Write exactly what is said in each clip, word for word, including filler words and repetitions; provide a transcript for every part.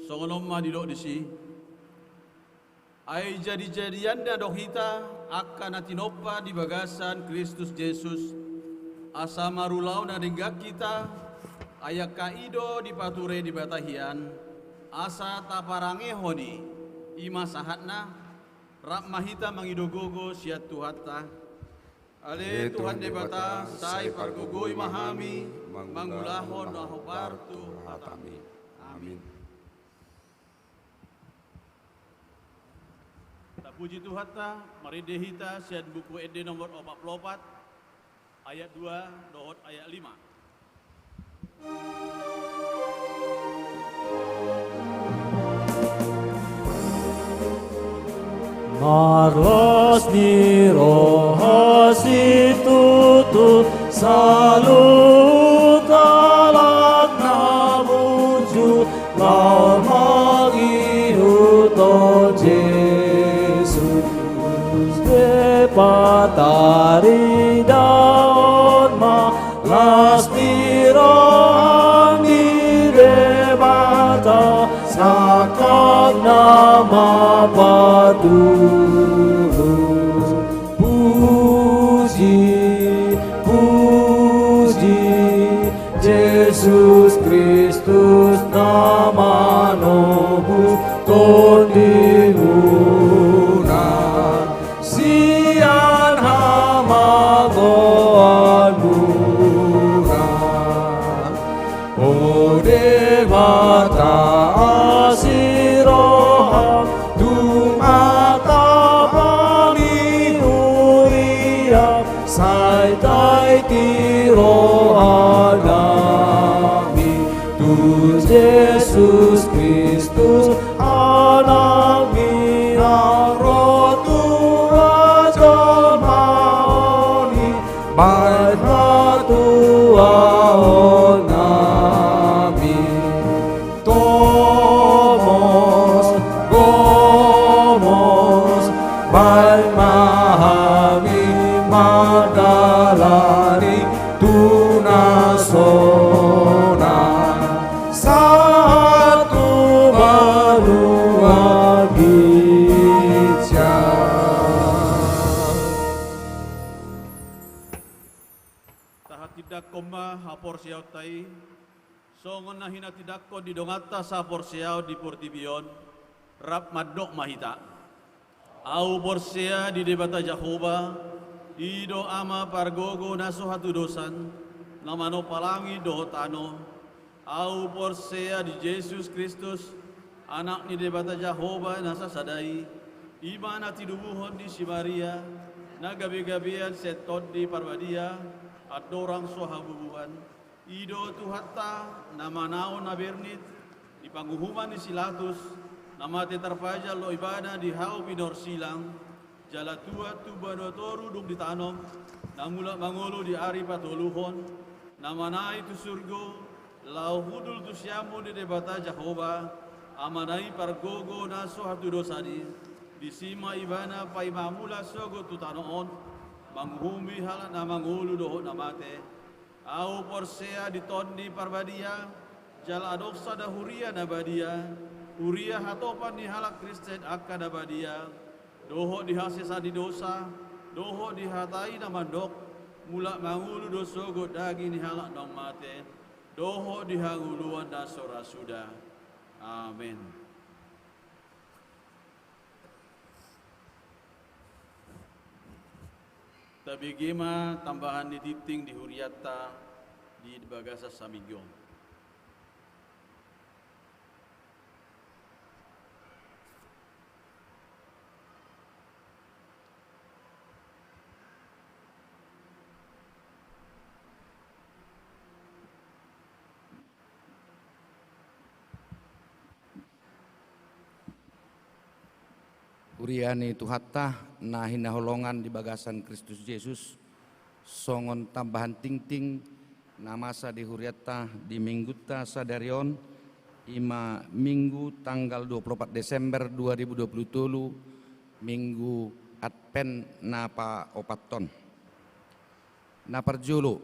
Songon on ma didok disi: Ai jadi-jadianna do hita angka na tinompa di bagasan Kristus Jesus, asa marulaon na denggan hita, ai angka i do dipature Debata hian, asa taparangehon i. I ma sahatna. Rap ma hita mangido gogo sian Tuhanta. Ale Tuhan Debata, sai pargogoi ma hami mangulahon na hombar tu hatami. Amin. Tapuji Tuhanta, marende hita sian Buku Ende nomor opat pulu opat, ayat dua dohot ayat lima. Marlas ni roha situtu, saluhut halak na bujur, laho mangihuthon Jesus. Debata, ridaon ma las ni roha ni Debata, sangkap nama patulus. Puji, puji, Jesus Kristus na manobus tondimuna sian hamagoanmuna. O Debata, asi roham, tung ma tahan ni huriam, sai taiti rohanami tu Jesus Kristus, Anakmi, na ro tu hajolmaon i, baen hatuaonnami. Tomos, gomos, baen ma hami mandalani tu na sonang, sahat tu banua ginjang. Tahatindangkon ma haporseaonta i, songon na hinatindangkon ni donganta sahaporseaon di portibi on. Rap mandok ma hita: Ahu porsea di Debata Jahowa, i do Ama pargogo na so hatudosan, na manompa langit dohot tano. Ahu porsea di Jesus Kristus, Anak ni Debata Jahowa na sasada i, i ma na tinubuhon ni si Maria, na gabegabean sian Tondi Parbadia, andorang so habubuhan. I do Tuhanta, na manaon na bernit di panguhuman ni si Latus, na mate tarpajal do ibana di hau pinorsilang, jala tuat tu banua toru dung ditanom, na mulak mangolu di ari patoluhon, na manaek tu surgo, laho hundul tu siamun ni Debata Jahowa, Amana i pargogo na so hatudosan i. Disi ma ibana paima mulak sogot tu tano on, manguhumi halak na mangolu dohot na mate. Ahu porsea di Tondi Parbadia, jala adong sada huria na badia, huria hatopan ni halak Kristen angka na badia, dohot di hasesaan ni dosa, dohot di hata i na mandok: Mulak mangolu do sogot daging ni halak naung mate, dohot di hangoluan na so ra suda. Amen. Tabege ma tambahan ni tingting di hurianta di bagasan saminggu on. Huria ni Tuhanta na hinaholongan di bagasan Kristus Jesus, songon tambahan tingting na masa di hurianta di Minggunta sadari on, i ma Minggu tanggal dua puluh opat Desember dua ribu dua puluh tolu, Minggu Advent na paopathon. Na parjolo,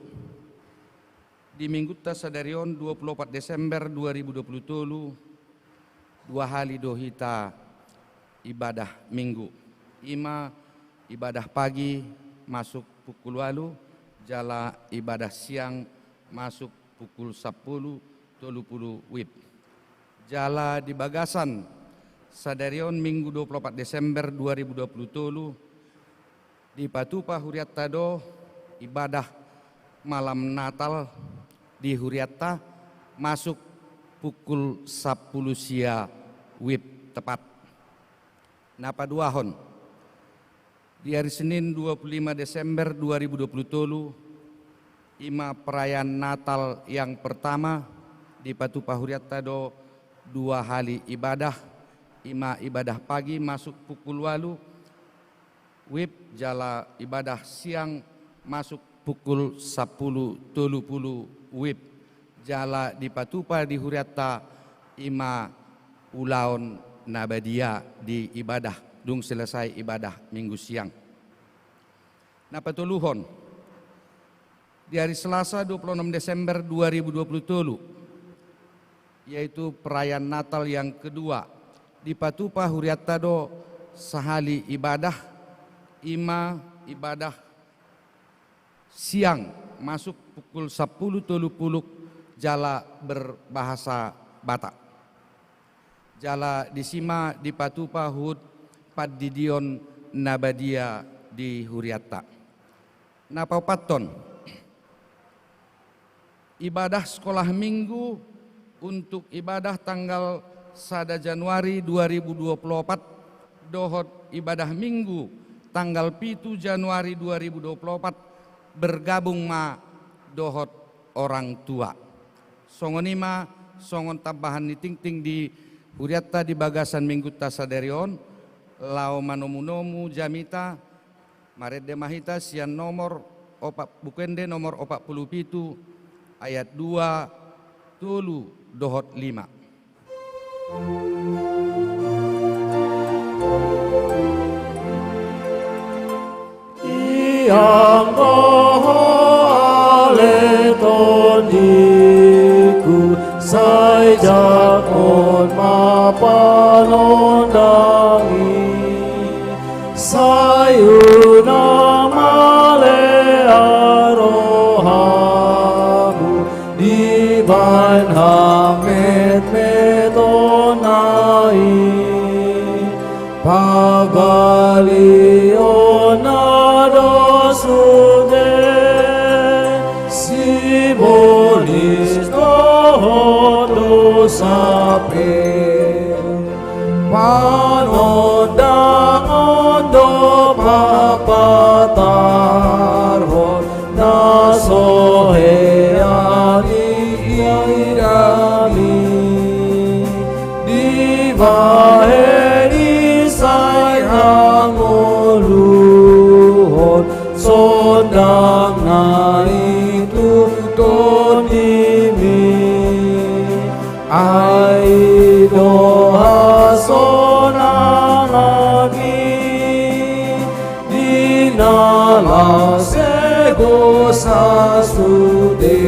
di Minggunta sadari on, dua puluh opat Desember dua ribu dua puluh tolu, Dua hali do hita ibadah Minggu. Ima ibadah pagi masuk pukul ualu, jala ibadah siang masuk pukul sampulu tolu pulu wib. Jala di bagasan sadari on Minggu dua pulu opat Desember dua ribu dua pulu tolu, dipatupa hurianta do ibadah malam Natal di hurianta masuk pukul sampulu sia wib tepat. Na paduahon, di ari Senin dua pulu lima Desember dua ribu dua pulu tolu, ima perayaan Natal yang pertama, dipatupa hurianta do dua hali ibadah, ima ibadah pagi masuk pukul ualu wib, jala ibadah siang masuk pukul sampulu tolu pulu wib, jala dipatupa di hurianta ima ulaon na badia di ibadah, dung selesai ibadah Minggu siang. Na patoluhon, di ari Selasa dua pulu onom Desember dua ribu dua pulu tolu, yaitu perayaan Natal yang kedua, dipatupa hurianta do sahali ibadah, ima ibadah siang masuk pukul sampulu tolu pulu jala berbahasa Batak. Jala disi ma dipatupa hut pandidion na badia di hurianta. Na paopathon, ibadah sekolah Minggu untuk ibadah tanggal sada Januari dua ribu dua pulu opat dohot ibadah Minggu tanggal pitu Januari dua ribu dua pulu opat bergabung ma dohot orang tua. Songon i ma songon tambahan ni tingting di hurianta di bagasan Minggunta sadari on, laho manomunomu jamita, marende ma hita sian nomor opat, Buku Ende nomor opat pulu pitu, ayat dua, tolu dohot lima. Ianggo ho ale tondingku, sai jangkon ma panondang i. Sai unang malea rohamu dibahen hametmetonna i. Pabalionna do sude sibolis dohot dosa pe. Panondangon do papatarhon na so hea diida i. Dibahen i sai hangoluhon sondangna i tu tondimi. Ai do hasonangan i di na las dosa sude.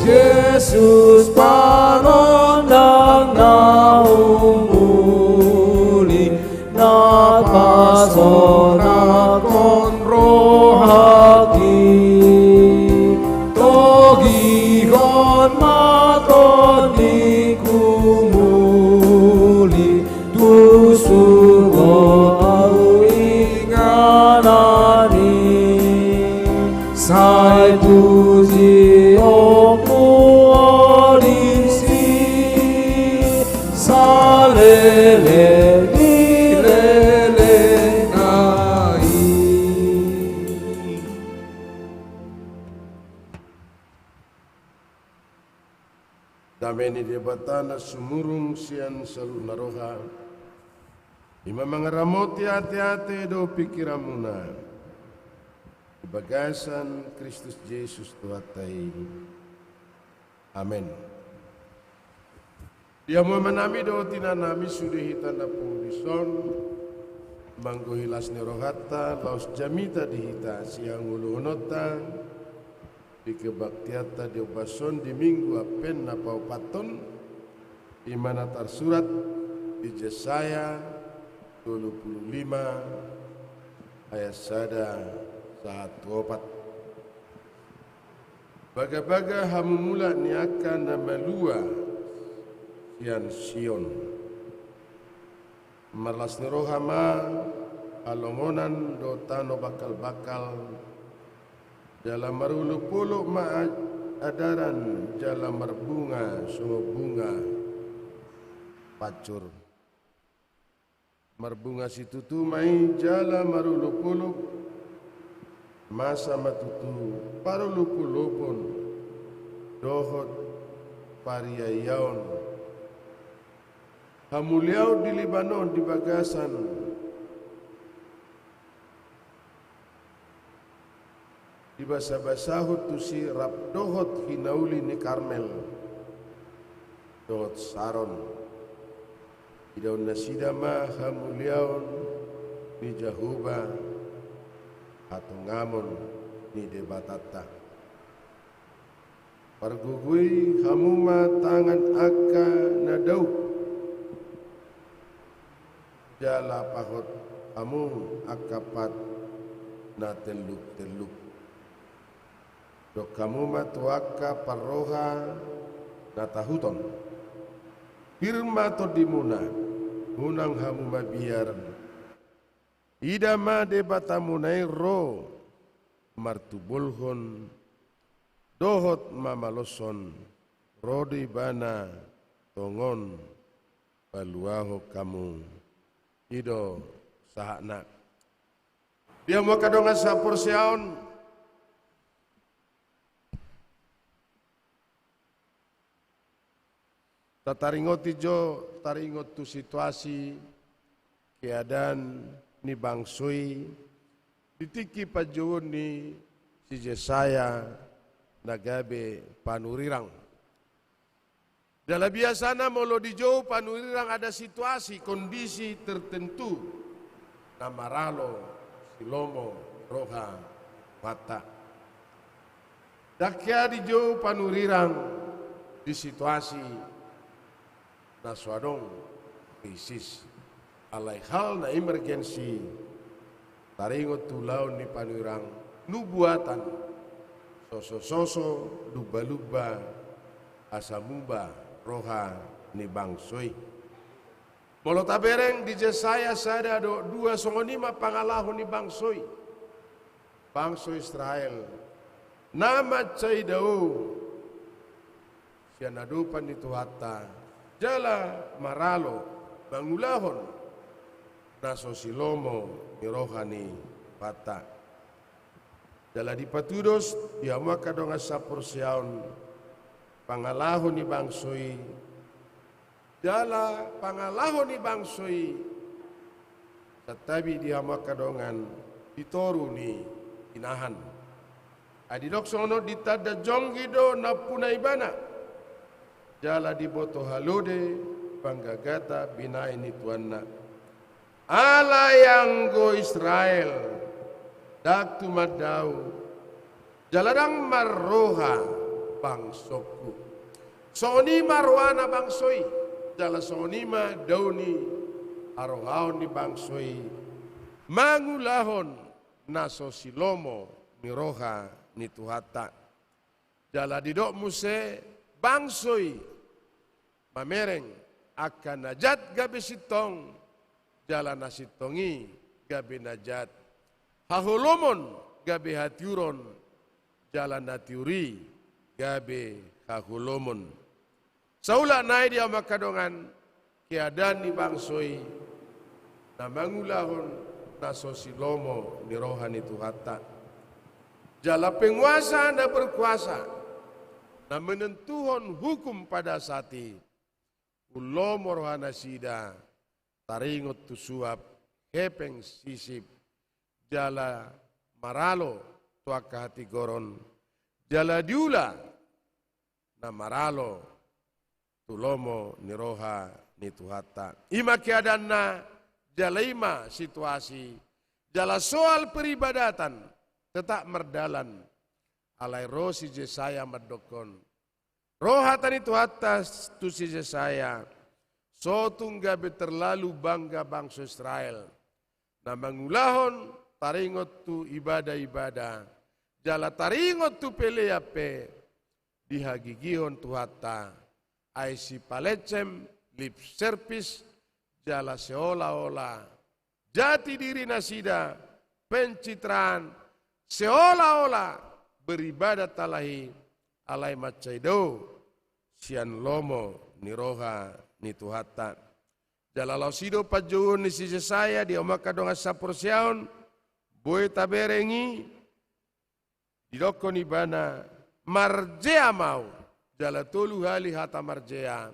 Jesus panondang na umuli, na pasonanghon rohangki. Togihon ma tondingku muli tu surgo tu inganan i. Sai puji omu o disi saleleng ni lelengna i. Dame ni Debata na sumurung sian saluhutna roha, i ma mangaramoti ateate dohot pingkiranmuna di bagasan Kristus Jesus Tuhanta i. Amen. Di hamu amanami dohot inanami, sude hita na pungu dison, manggohi las ni rohanta, laos jamita di hita sihangoluhononta di kebaktianta di ombas on di Minggu Advent na paopathon, I ma na tarsurat di Jesaya dua pulu lima ayat sada sahat tu opat. Bagabaga hamu mulak ni angka na malua sian Sion. Marlas ni roha ma halongonan dohot tano bangkalbangkal, jala marolopolop ma a-, adaran jala marbunga songon bunga pancur. Marbunga situtu ma i jala marolopolop, masa ma tutu parolopolopon dohot pariaiaon. Hamuliaon di Libanon di bagasan, dibasabasahon tusi rap dohot hinauli ni Karmel dohot Saron. Idaon nasida ma hamuliaon ni Jahowa, hatongamon ni Debatanta. Pargogoi hamu ma tangan angka na dao, jala pahot hamu angka pat na telluk-telluk. Dok hamu ma tu angka parroha na tahuton: Pir ma tondimuna, unang hamu mabiar. Ida ma Debatamuna i ro martubolhon dohot mamaloshon, ro do Ibana tongon paluahon hamu. I do sahatna. Di hamu angka dongan saporseaon, tataringoti jo, taringot tu situasi keadaan ni bangso i di tingki panjouon ni si Jesaya na gabe panurirang. Jala biasana molo dijou panurirang ada situasi, kondisi tertentu na maralo silomo roha Tuhanta. Ndang hea dijou panurirang di situasi na so adong krisis. Alai hal na emergensi, taringot tu ulaon ni panurirang, nubuatan, sosososo, lumbalumba, asa muba roha ni bangso i. Molo tabereng di Jesaya sada dohot dua, songon i ma pangalaho ni bangso i. Bangso Israel na mansai dao sian adopan ni Tuhanta, jala maralo mangulahon na so silomo ni roha ni Tuhanta. Jala dipatudos di hamu angka dongan saporseaon pangalaho ni bangso i, jala pangalaho ni bangso i santabi di hamu angka dongan di toru ni inahan. Ai didok songon on: Ditanda jonggi do nampuna ibana, jala diboto halode panggagata binahen ni tuanna. Alai anggo Israel ndang tumandao, jala ndang marroha bangsongku. Songon i ma rohana bangso i, jala songon i ma dao ni harohaon ni bangso i, mangulahon na so silomo ni roha ni Tuhanta. Jala didok muse bangso i mamereng angka na jat gabe sintong, jala na sintong i gabe na jat, haholomon gabe hatiuron, jala na tiur i gabe haholomon. Saulak nai di hamu angka dongan, keadaan ni bangso i na mangulahon na so silomo ni roha ni Tuhanta. Jala penguasa na berkuasa na menentuhon hukum pada saat i, umlomo rohanasida taringot tu suap hepeng sisip, jala maralo tu angka hatigoron, jala diula na maralo tu lomo ni roha ni Tuhanta. I ma keadaanna, jala i ma situasi, jala soal peribadatan tetap mardalan. Alai ro si Jesaya mandokkon, Ro hata ni Tuhanta tu si Jesaya, so tung gabe terlalu bangga bangso Israel, na mangulahon taringot tu ibada-ibada, jala taringot tu pelean pe, dihagigihon Tuhanta, ai sipalecem, lip service, jala seolah-olah jati diri nasida, pencitraan, seolah-olah beribadah talahi, alai mansai dao sian lomo ni roha ni Tuhanta. Jala laos i do panjouon ni si Jesaya di hamu angka dongan saporseaon, boi tabereng i, didokkon ibana, marjea ma au, jala tolu hali hata marjea,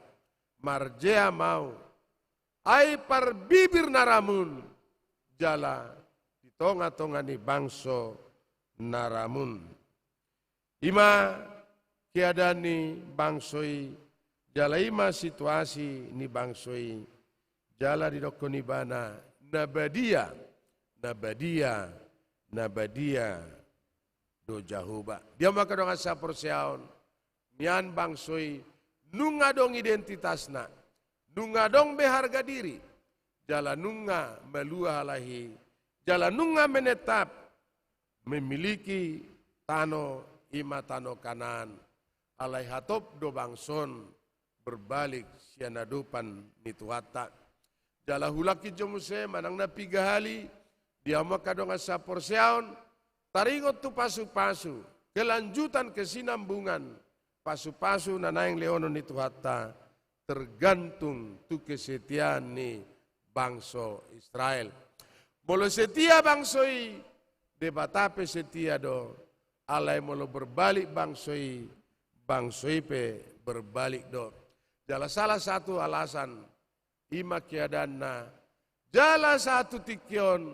marjea ma au, ai parbibir na ramun, jala di tonga-tonga ni bangso na ramun. I ma keadaan ni bangso i, jala i ma situasi ni bangso i, jala didokkon ibana, na badia, na badia, na badia do Jahowa. Di hamu angka dongan saporseaon, nian bangso i nunga adong identitasna, nunga adong be harga diri, jala nunga malua halak i, jala nunga menetap, memiliki tano, i ma tano Kanaan, alai hatop do bangso on berbalik sian adopan ni Tuhanta. Jala hulangkon jo muse manang na piga hali, di hamu angka dongan saporseaon, taringot tu pasu-pasu, kelanjutan, kesinambungan pasu-pasu na naeng lehonon ni Tuhanta, tergantung tu kesetiaan ni bangso Israel. Molo setia bangso i, Debata pe setia do, alai molo berbalik bangso i, bangso i pe berbalik do. Jala salah satu alasan, i ma keadaanna, jala sahat tu tingki on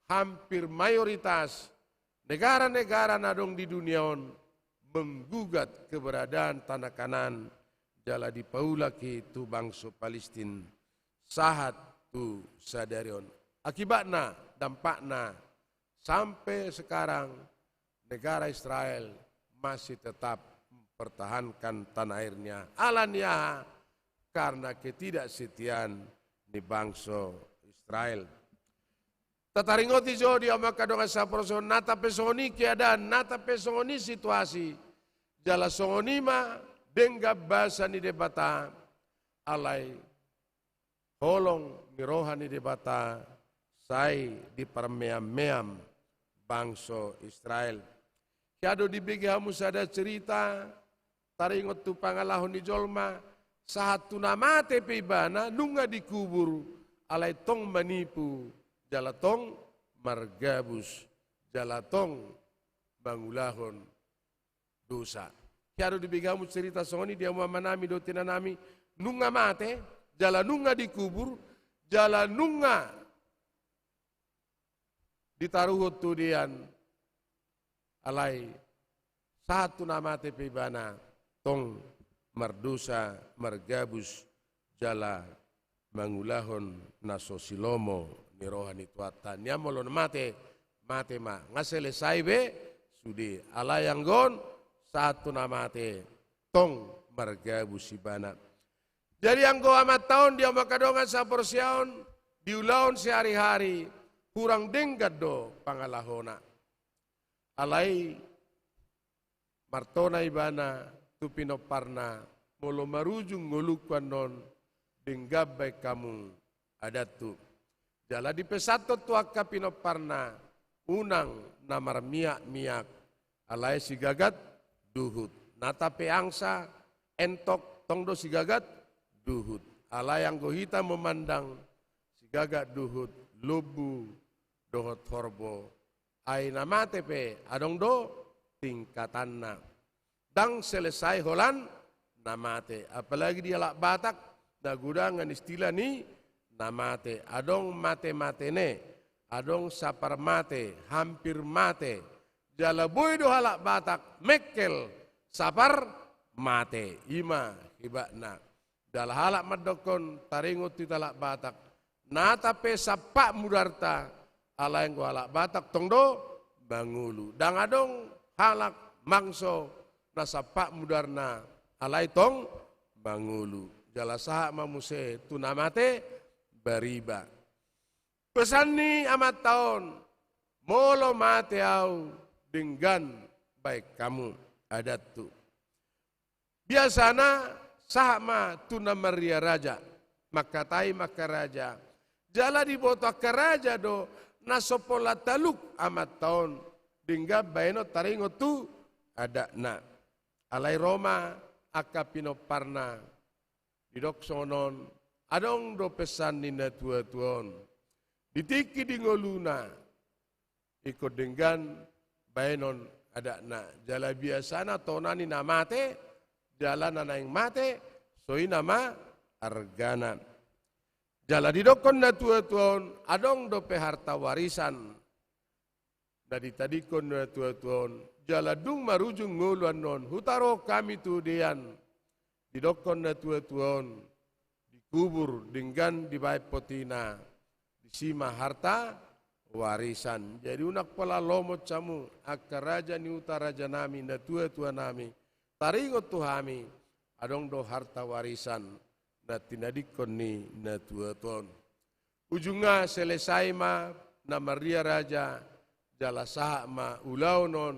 hampir mayoritas negara-negara na adong di dunia on menggugat keberadaan tano Kanaan, jala dipaulak i tu bangso Palestin sahat tu sadari on. Akibatna, dampakna, sampe sekarang negara Israel masih tetap mempertahankan tanah airnya. Ala ni aha? Karena ketidaksetiaan ni bangso Israel. Tataringoti jo di hamu angka dongan saporseaon, nata pe songon i keadaan, nata pe songon i situasi, jala songon i ma denggan basa ni Debata, alai holong ni roha ni Debata sai diparmeam-meam bangso Israel. Hea do dibege hamu sada cerita, taringot tu pangalaho ni jolma, sahat tu na mate pe ibana nunga dikubur, alai tong manipu, jala tong margabus, jala tong mangulahon dosa. Hea do dibege hamu cerita songon i di hamu amanami dohot inanami, nunga mate, jala nunga dikubur, jala nunga ditaruhon tu dean, alai sahat tu na mate pe ibana tong mardosa, margabus, jala mangulahon na so silomo ni roha ni Tuhanta. Nian molo na mate, mate ma, nga selesai be sude. Alai anggo on, sahat tu na mate tong margabus ibana. Jadi anggo amanta on di hamu angka dongan saporseaon, di ulaon sehari-hari, hurang denggan do pangalahona. Alai martona ibana tu pinomparna, molo marujung ngolungku annon, denggan baen hamu adathu. Jala dipesanhon tu angka pinomparna, unang na marmiak-miak, alai sigagat duhut. Nata pe angsa, entok, tong do sigagat duhut. Alai anggo hita memandang, sigagat duhut, lombu dohot horbo, ai na mate pe adong do tingkatanna. Ndang selesai holan na mate. Apalagi di halak Batak, na godang istilah ni na mate. Adong mate-matene, adong sapar mate, hampir mate. Jala boi do halak Batak mengkel sapar mate. I ma hebatna. Jala halak mandokkon, taringot hita halak Batak, nata pe sampak mudarta, alai anggo halak Batak tong do mangolu. Ndang adong halak, bangso na sampak mudarna, alai tong mangolu. Jala sahat ma muse tu na mate bariba. Pesan ni amanta on, molo mate ahu, denggan baen hamu adat tu. Biasana sahat ma tu na marria raja, mangkatai ma angka raja. Jala diboto angka raja do na so pola taluk amanta on, denggan baenon taringot tu adatna. Alai ro ma angka pinomparna, didok songon on, adong do pesan ni na tuatua on. Di tingki di ngoluna, ingkon denggan baenon adatna. Jala biasana tona ni na mate, jala na naeng mate, songon i nama argana. Jala didokkon na tuatua on, adong dope harta warisan na ditadingkon na tuatua on, jala dung marujung ngolu annon, hutarohon hami tu dean, didokkon na tuatua on, dikubur, denggan dibaen potina, disi ma harta warisan. Jadi unang pola lomo hamu, angka raja ni huta, rajanami, na tuatua nami, taringot tu hami, adong do harta warisan na tinadingkon ni na tuatua on. Ujungna selesai ma na marria raja, jala sahat ma ulaon on,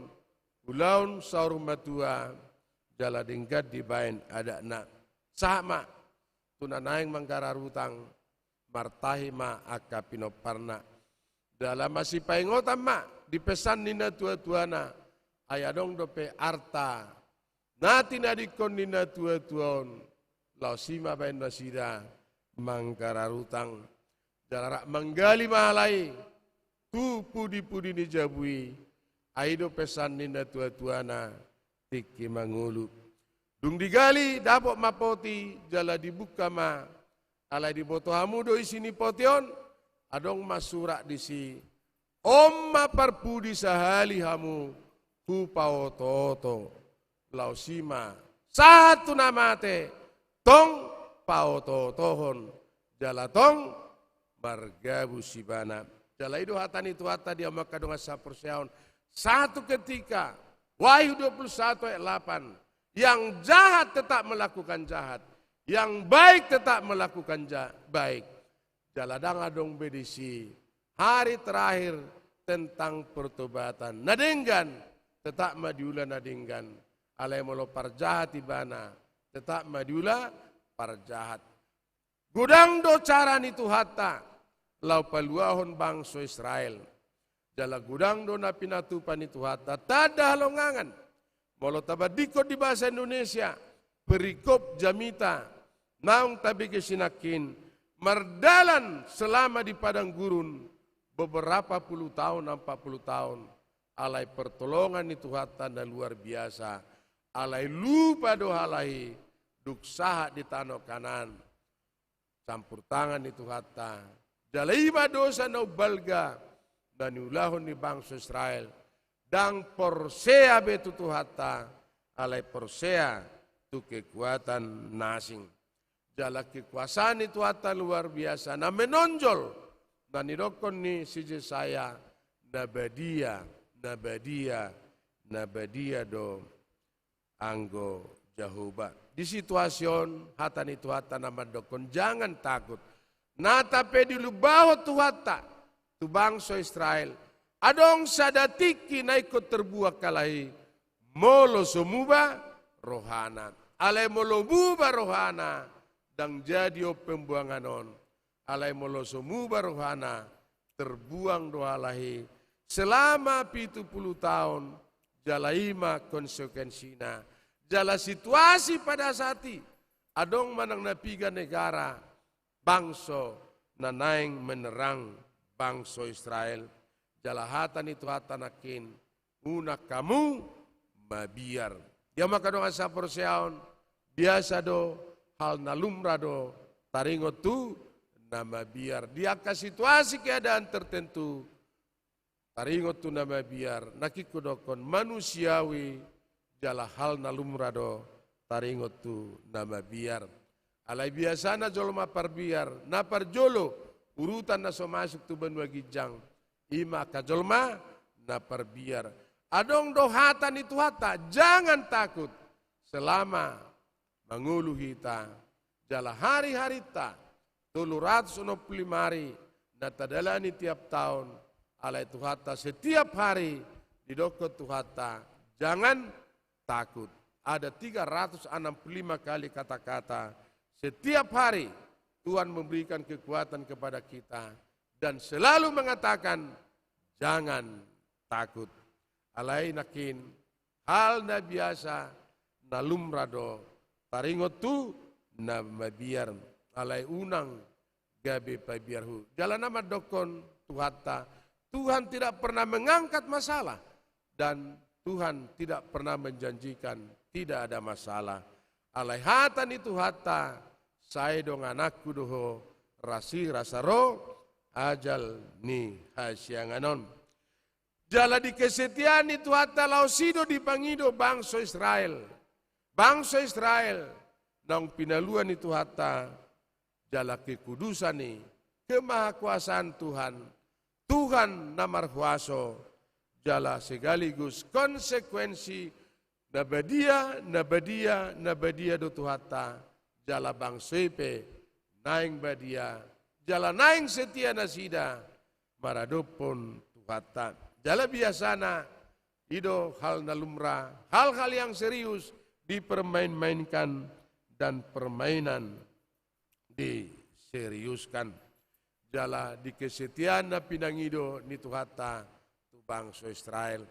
ulaon saur matua, jala denggan dibaen adatna. Sahat ma tu na naeng manggarar utang, martahi ma angka pinomparna. Jala masipaingotan ma di pesan ni na tuatuana, ai adong dope arta na tinadingkon ni na tuatua on, laos i ma baen nasida manggarar utang. Jala rap manggali ma halai tu pudipudi ni jabu i, ai do pesan ni na tuatuana tingki mangolu. Dung digali, dapot ma poti, jala dibuka ma, alai diboto hamu do isi ni poti on, adong ma surat disi, on ma parpudi sahali hamu hupaotooto, laos i ma sahat tu na mate, tong paotootohon, jala tong margabus ibana. Jala i do hata ni Tuhanta di hamu angka dongan saporseaon. Satu ketika, Wahyu dua puluh satu ayat delapan, yang jahat tetap melakukan jahat, yang baik tetap melakukan ja-, baik. Jala ndang adong be disi hari terakhir tentang pertobatan. Na denggan, tetap ma diula na denggan. Alai molo parjahat ibana, tetap ma diula parjahat. Godang do cara ni Tuhanta laho paluahon bangso Israel. Jala godang do na pinatupa ni Tuhanta tanda halongangan. Molo tabandingkon di bahasa Indonesia, perikop jamita naung tabege sinangkin, mardalan selama di padang gurun beberapa puluh tahun, empat puluh tahun, alai pertolongan ni Tuhanta na luar biasa, alai lupa do halai dung sahat di tano Kanaan. Campur tangan ni Tuhanta. Jala i ma dosa na umbalga na niulahon ni bangso Israel. Ndang porsea be tu Tuhanta, alai porsea tu kekuatan na asing. Jala kekuasaan ni Tuhanta luar biasa, na menonjol, na nidokkon ni si Jesaya, na badia, na badia, na badia do anggo Jahowa. Di situasi on, hata ni Tuhanta na mandokkon, jangan takut. Nata pe dilumbahon Tuhanta tu bangso Israel, adong sada tingki na ingkon terbuang halai, molo so muba rohana. Alai molo muba rohana, ndang jadi on pembuangan on. Alai molo so muba rohana, terbuang do halai selama pitu puluh taon, jala i ma konsekuensina. Jala situasi pada saat i, adong manang na piga negara, bangso na naeng menyerang bangso Israel. Jala hata ni Tuhanta nangkin, unang hamu mabiar. Di hamu angka dongan saporseaon, biasa do, hal na lumrah do taringot tu na mabiar. Di angka situasi keadaan tertentu, taringot tu na mabiar, nangkin hudokkon manusiawi, jala hal na lumrah do taringot tu na mabiar. Alai biasana jolma parbiar, na parjolo urutan na so masuk tu banua ginjang, i ma angka jolma na parbiar. Adong do hata ni Tuhanta, jangan takut, selama mangolu hita, jala hari-harinta, tolu ratus onom pulu lima ari, na tadalani tiap taon, alai Tuhanta setiap hari, didokkon Tuhanta, jangan takut. Ada tiga ratus enam puluh lima kali kata-kata, setiap hari Tuhan memberikan kekuatan kepada kita, dan selalu mengatakan, jangan takut. Alai nangkin, hal na biasa, na lumrah do, taringot tu na mabiar, alai unang gabe pabiarhu. Jala na mandokkon Tuhanta, Tuhan tidak pernah mengangkat masalah, dan Tuhan tidak pernah menjanjikan tidak ada masalah. Alai hata ni Tuhanta, sai dongananku do ho, rasirasa ro ajal ni hasiangan on. Jala di kesetiaan ni Tuhanta laos i do dipangido bangso Israel. Bangso Israel, naung pinalua ni Tuhanta, jala kekudusan i, kemahakuasaan Tuhan, Tuhan na marhuaso, jala sekaligus konsekuensi na badia, na badia, na badia do Tuhanta, jala bangso i pe naeng badia, jala naeng setia nasida maradophon Tuhanta. Jala biasana, i do hal na lumrah, hal-hal yang serius dipermain-mainkan dan permainan diseriuskan. Jala di kesetiaan na pinangido ni Tuhanta tu bangso Israel.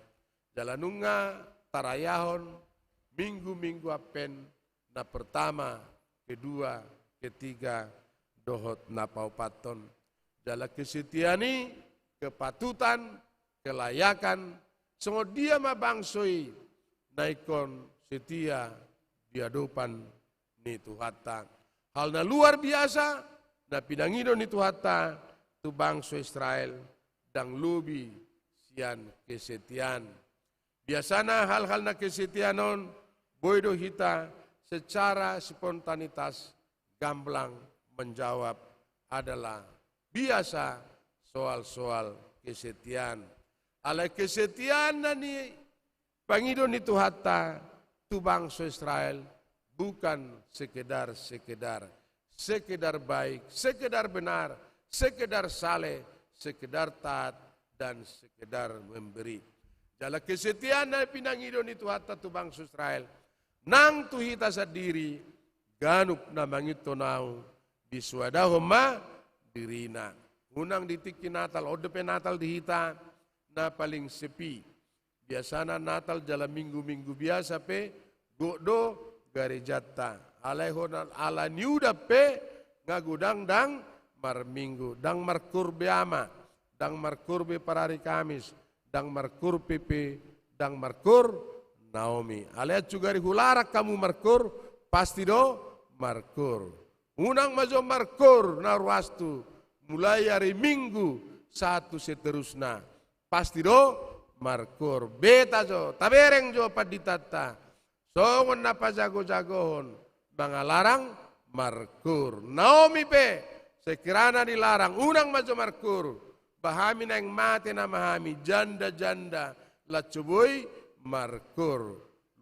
Jala nunga tarayahon minggu-minggu Advent na pertama, kedua, ketiga, dohot na paopathon. Jala kesetiaan i, kepatutan, kelayakan, songon dia ma bangso i na ingkon setia di adopan ni Tuhanta. Hal na luar biasa, na pinangido ni Tuhanta tu bangso Israel, ndang lobi sian kesetiaan. Biasana hal-hal na kesetiaan on, boi do hita secara spontanitas gamblang menjawab adalah biasa soal-soal kesetiaan. Alai kesetiaan na nipangido ni Tuhanta tu bangso Israel bukan sekedar-sekedar, sekedar baik, sekedar benar, sekedar saleh, sekedar taat, dan sekedar memberi. Jala kesetiaan na pinangido ni Tuhanta tu bangso Israel, nang tu hita sandiri, ganup na mangihuthon ahu, disoadahon ma dirina. Unang di tingki Natal, on dope Natal di hita na paling sepi. Biasana Natal jala minggu-minggu biasa pe, gok do garejanta. Alai hona ala ni udan pe, nga godang ndang marminggu, ndang markoor be ama, ndang markoor be parari Kamis, ndang markoor pe pe, ndang markoor Naomi. Alai ansugari hularang hamu markoor, pasti do markoor. Unang ma jo markoor na ruas tu, mulai ari Minggu sahat tu seterusna. Pasti do markoor. Beta jo, tabereng jo panditanta. Songon na pajago-jagohon mangalarang markoor. Naomi pe, sekirana dilarang, unang ma jo markoor. Ba hami naeng mate nama hami, janda-janda, laos so boi markoor.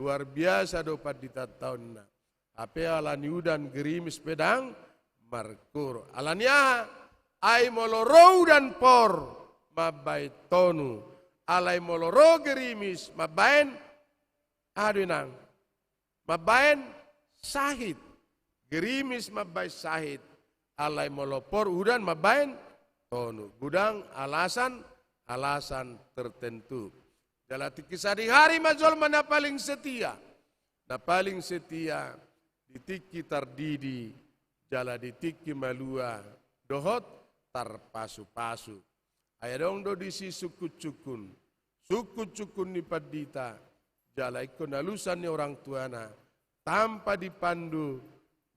Luar biasa do panditanta on na. Hape ala ni udan gerimis pe ndang markoor. Ala ni aha? Ai molo ro udan por mambaen tonu. Alai molo ro gerimis mambaen, aha do inang? Mambaen sahit. Gerimis mambaen sahit. Alai molo por udan mambaen tonu. Godang alasan-alasan tertentu. Jala tingki sadihari ma jolma na paling setia. Na paling setia di tingki tardidi, jala di tingki malua, dohot tarpasu-pasu. Ai adong do disi sungkun-sungkun, sungkun-sungkun ni pandita, jala ingkon alusan ni orang tuana, tanpa dipandu,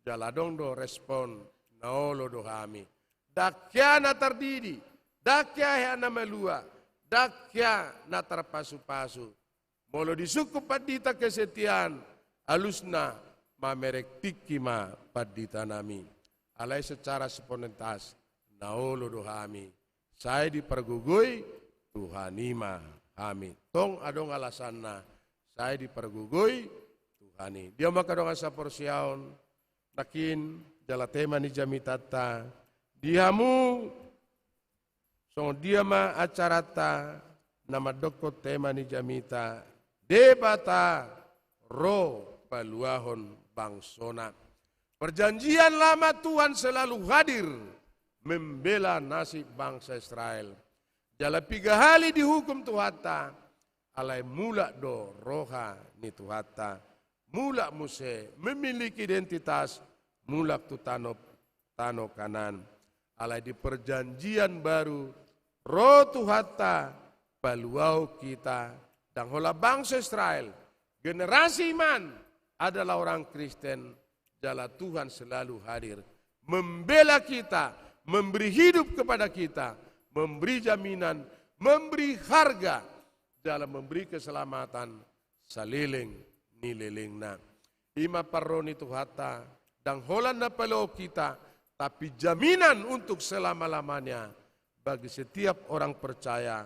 jala adong do respon, na olo do hami. Ndang hea na tardidi, ndang hea na malua, ndang hea na tarpasu-pasu. Molo disungkun pandita kesetiaan, alusna mamereng tingki ma pandita nami. Alai secara spontanis, na olo do hami. Sai dipargogoi Tuhan i ma hami. Tong adong alasanna, sai dipargogoi Tuhan. Ani. Dia ma angka dongan saporseaon, nangkin jala tema ni jamitanta, di hamu songon dia ma acaranta na mandokkon tema ni jamita, Debata ro paluahon bangsona. Perjanjian Lama Tuhan selalu hadir membela nasib bangsa Israel. Jala piga hali dihukum Tuhanta, alai mulak do roha ni Tuhanta. Mulak muse memiliki identitas, mulak tu tano, tano Kanaan. Alai di perjanjian baru, ro Tuhanta paluahon hita, ndang holan bangsa Israel, generasi iman adalah orang Kristen, jala Tuhan selalu hadir membela kita, memberi hidup kepada kita, memberi jaminan, memberi harga, jala memberi keselamatan saleleng ni lelengna. I ma parro ni Tuhanta, ndang holan na paluahon hita, tapi jaminan untuk selama-lamanya bagi setiap orang percaya.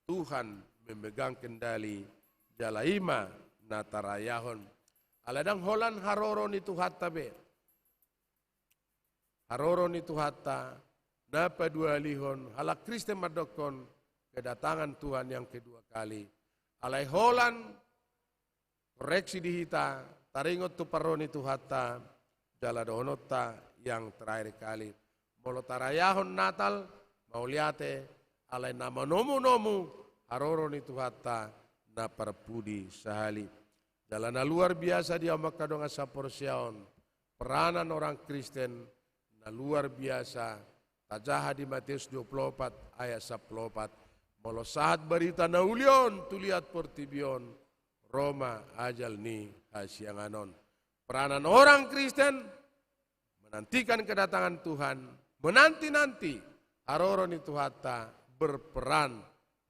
Tuhan memegang kendali, jala i ma na tarayahon. Alai ndang holan haroro ni Tuhanta be. Haroro ni Tuhanta na paduahalihon, halak Kristen mandokkon kedatangan Tuhan yang kedua kali. Alai holan koreksi di hita, taringot tu parro ni Tuhanta, jala dohononta yang terakhir kali. Molo tarayahon Natal, mauliate, alai na manomu-nomu haroro ni Tuhanta na parpudi sahali. Jala na luar biasa di hamu angka dongan saporseaon, peranan orang Kristen na luar biasa, tajaha di Matius dua pulu opat ayat sampulu opat. Molo sahat barita na uli on tu liat portibi on, ro ma ajal ni hasiangan on. Peranan orang Kristen menantikan kedatangan Tuhan, menanti-nanti haroro ni Tuhanta, berperan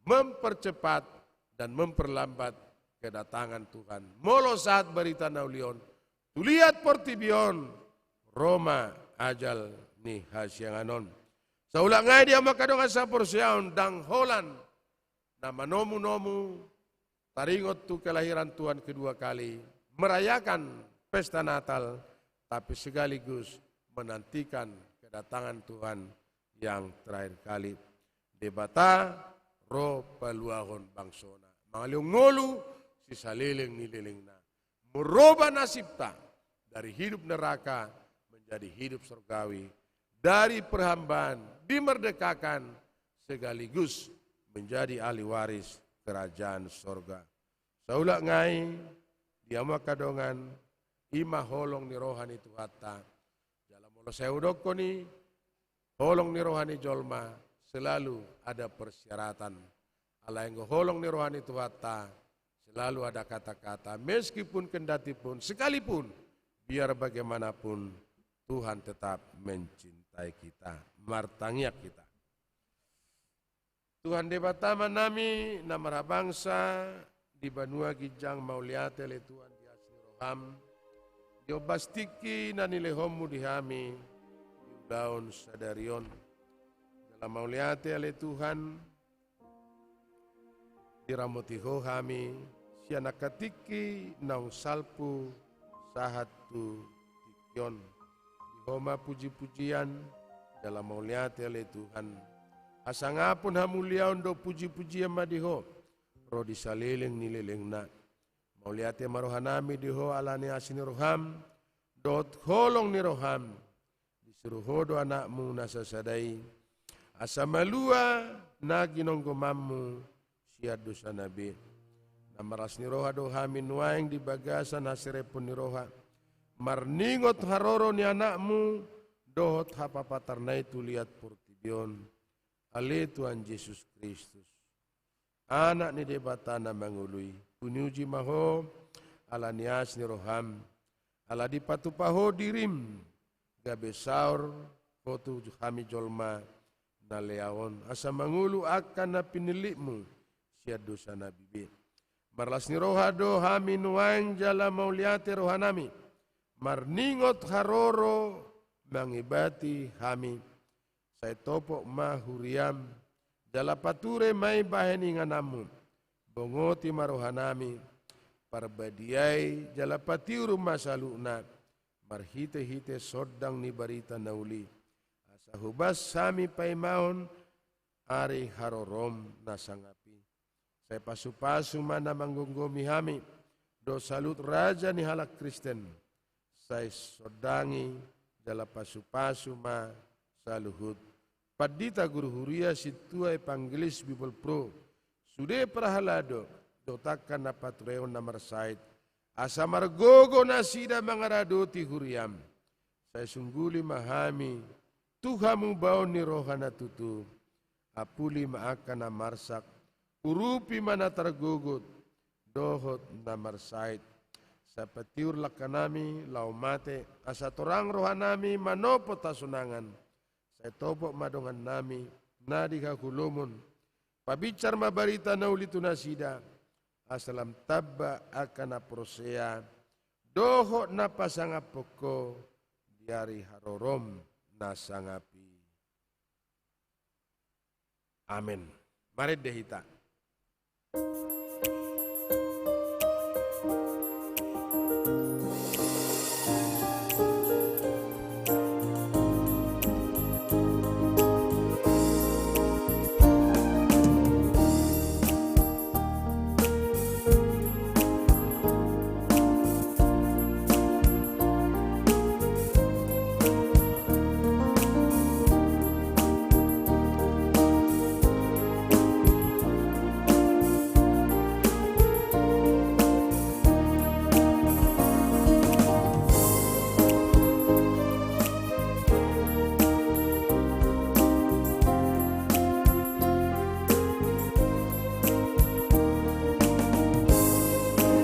mempercepat dan memperlambat kedatangan Tuhan. Molo sahat barita na uli on tu liat portibi on, ro ma ajal ni hasiangan on. Saulak nai di hamu angka dongan saporseaon, ndang holan na manomu-nomu taringot tu kelahiran Tuhan kedua kali, merayakan pesta Natal, tapi sekaligus menantikan kedatangan Tuhan yang terakhir kali. Debata ro paluahon bangsona, mangalehon ngolu sisaleleng ni lelengna, merubah nasibta dari hidup neraka menjadi hidup sorgawi, dari perhambaan dimerdekakan sekaligus menjadi ahli waris kerajaan sorga. Saulak nai di hamu angka dongan, i ma holong ni roha ni Tuhanta. Jala molo sai hudokkon i, holong ni roha ni jolma selalu ada persyaratan. Alai anggo holong ni roha ni Tuhanta selalu ada kata-kata, meskipun, kendatipun, sekalipun, biar bagaimanapun, Tuhan tetap mencintai kita. Martangiang hita. Tuhan Debata Amanami na marhabangsa di banua ginjang, mauliate ale Tuhan di asi ni roham, di ombas tingki na nilehonmu di hami di ulaon sadari on. Jala mauliate ale Tuhan, diramoti Ho hami sian angka tingki naung salpu sahat tu tingki on. Di Ho ma puji-pujian jala mauliate ale Tuhan. Hasangapon, hamuliaon dohot puji-pujian ma di Ho ro di saleleng ni lelengna. Mauliate ma rohanami di Ho ala ni asi ni roham dohot holong ni roham. Disuru Ho do Anakmu na sasada i, asa malua na ginonggomanmu sian dosana be. Na marlas ni roha do hami nuaeng di bagasan hasirepon ni roha, marningot haroro ni Anakmu dohot hapapatarna i tu liat portibi on, ale Tuhan Jesus Kristus, Anak ni Debata na mangolu i. Puji ma Ho ala ni asi ni roham, ala dipatupa Ho dirim gabe saor Ho tu hami jolma na leau on, asa mangolu angka na pinillitmu sian dosana be. Marlas ni roha do hami nuaeng jala mauliate rohanami marningot haroro mangibati hami. Sai topot ma huriam, jala pature ma i bahen ingananmu. Bongoti ma rohanami, parbadiai jala patiur ma saluhutna, marhite-hite sondang ni barita na uli, asa hobas hami paimahon ari harorom na sangap i. Sai pasu-pasu ma na manggomgomi hami, dohot saluhut raja ni halak Kristen. Sai sondangi jala pasu-pasu ma saluhut pandita guru huria, sintua evangelis bibelvrouw, sude parhalado, dohot angka na paturehon na marsahit, asa margogo nasida mangaradoti huriam. Sai sungguli ma hami tu hamubaon ni roha na tutu, apuli ma angka na marsak, urupi ma na targogot, dohot na marsahit. Sai patiur langkanami laho mate, asa torang rohanami manopot hasonangan. Sai topot ma dongannami na di hahulomon, pabinsar ma barita na uli tu nasida, asa lam tamba angka na porsea, dohot na pasangaphon Ho di ari harorom na sangap i. Amen. Marende hita.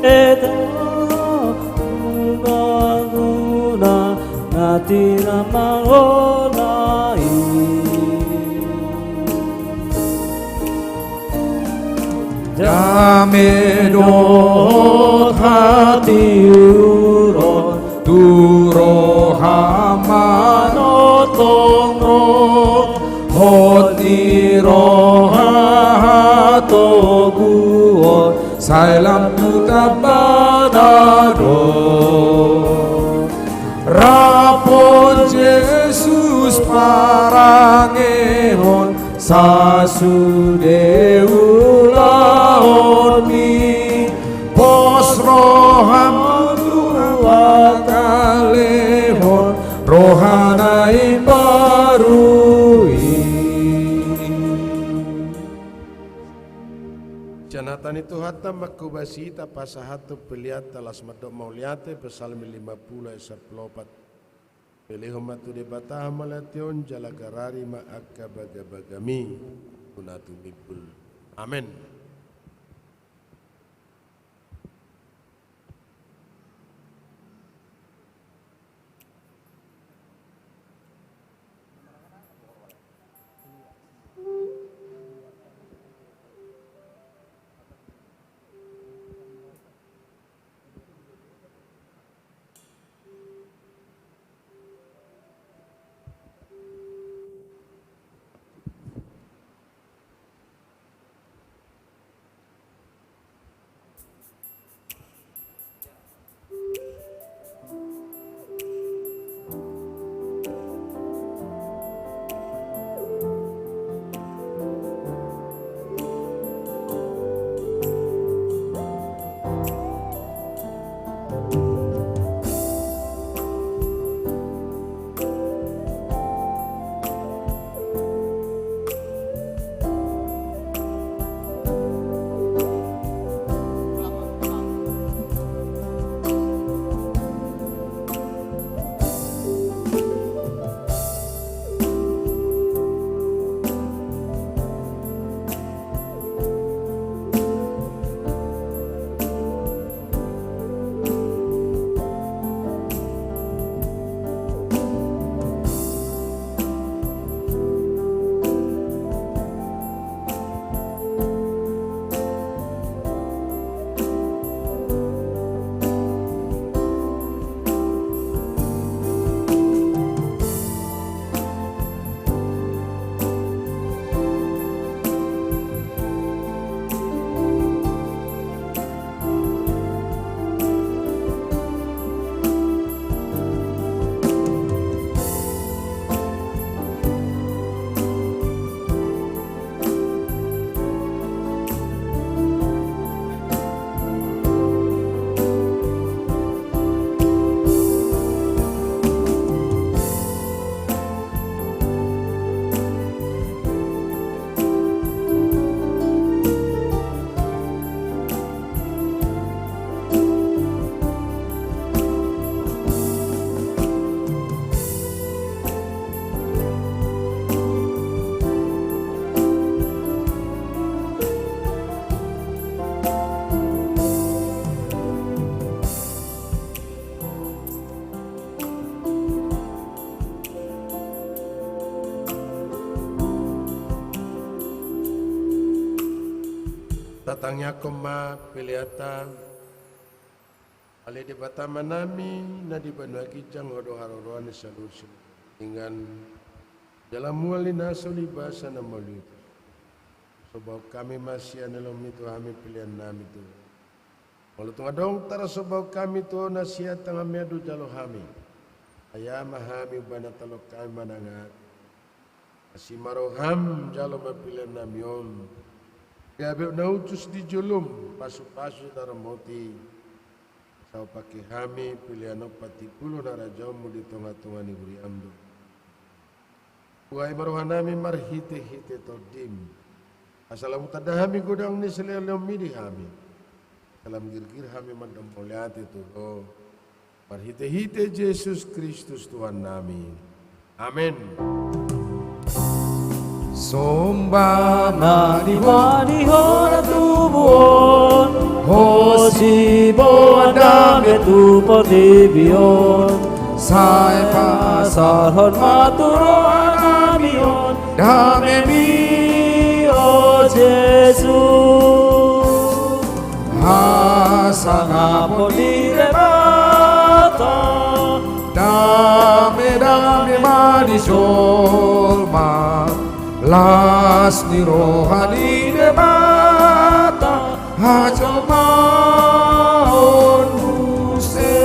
Eta guna-guna na tinamangona i. Dame dohot hatiuron tu roha manongtong ro, hot ni roha hatoguon, sai lam tu tambana do. Rap dohot Jesus parangehon, sasude ulaonmi, pos roham tu Tuhan, talehon roha na imbaru i. Sian hata ni Tuhanta ma hobas hita pasahathon peleanta, laos mandok mauliate, Psalmen lima pulu ayat sampulu opat. Pelehon ma tu Debata hamauliateon, jala garari ma angka bagabagami tu na tumimbul. Amen. Tatangiangkon ma peleanta. Ale Debata Amanami na di banua ginjang, Ho do haroroan ni saluhut sinuaeng, jala mual ni na so ulibasa na mauliutus. Sombaon hami ma sian helomMi tu hami peleannami tu Ho. Molo tung adong tarasombaon hami tu Ho na sian tanganMi do jalo hami, ai aha ma hami umbahen na tongtong hami manangihon, asi ma rohaM jalo ma peleannami on. Gabe na uju di joloM pasupasu na ramoti, sai hupangke hami pelean on patimbulhon harajaonMu di tongatonga ni huriaM do. Buhai ma rohanami marhitehite TondiM, asa lam hutanda hami godang ni silehonMi di hami, asa lam girgir hami mandok mauliate tu Ho, marhitehite Jesus Kristus Tuhannami. Amen. Somba ma di Ho, di Ho na tubu on, Ho siboan dame tu portibi on. Sai pasahat ma tu rohanami on dameMi, o Jesus. Hasangapon ni Debata, damedame ma di jolma, las ni roha ni Debata, hajolmaon muse.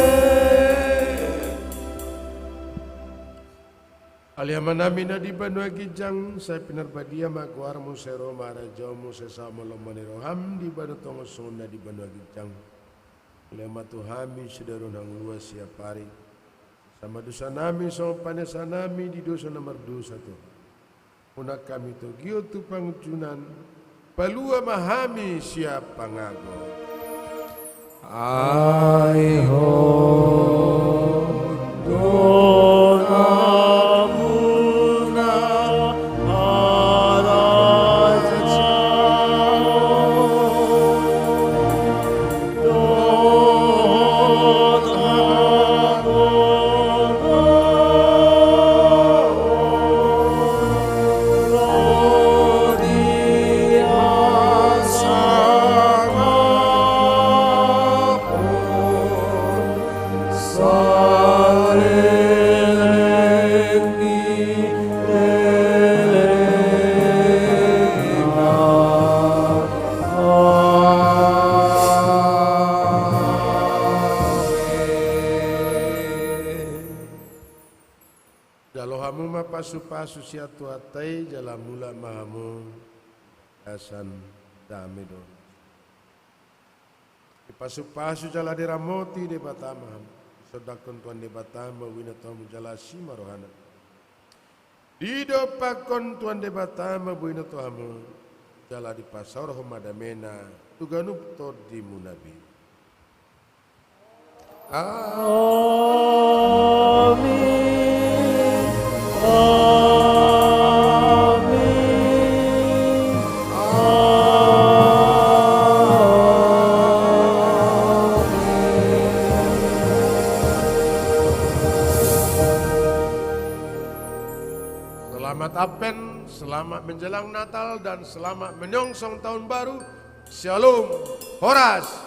Ale Amanami na di banua ginjang, sai pinarbadia ma goarMu, sai ro ma harajaonMu, sai saut ma lomo ni rohaM di banua tonga on songon na di banua ginjang. Lehon ma tu hami sadari on hangoluan siapari, asa ma dosanami songon panesanami di dosa na mardosa tu hami. Unang hami togihon tu pangunjunan, palua ma hami sian pangago. Ai Ho do nampuna harajaon dohot hagogoon, ro di hasangapon saleleng ni lelengna. Amen. Jalo hamu ma pasupasu sian Tuhanta i, jala mulak ma hamu gasan dame dohot. Dipasupasu jala diramoti Debata ma hamu. Disondangkon Tuhan Debata ma buina tu hamu jala asi ma rohana. Didompakkon Tuhan Debata ma buina tu hamu, jala dipasaorhon ma damena tu ganup tondimuna be. Amin. Amin. Amin. Selamat Advent, selamat menjelang Natal, dan selamat menyongsong tahun baru. Shalom, horas.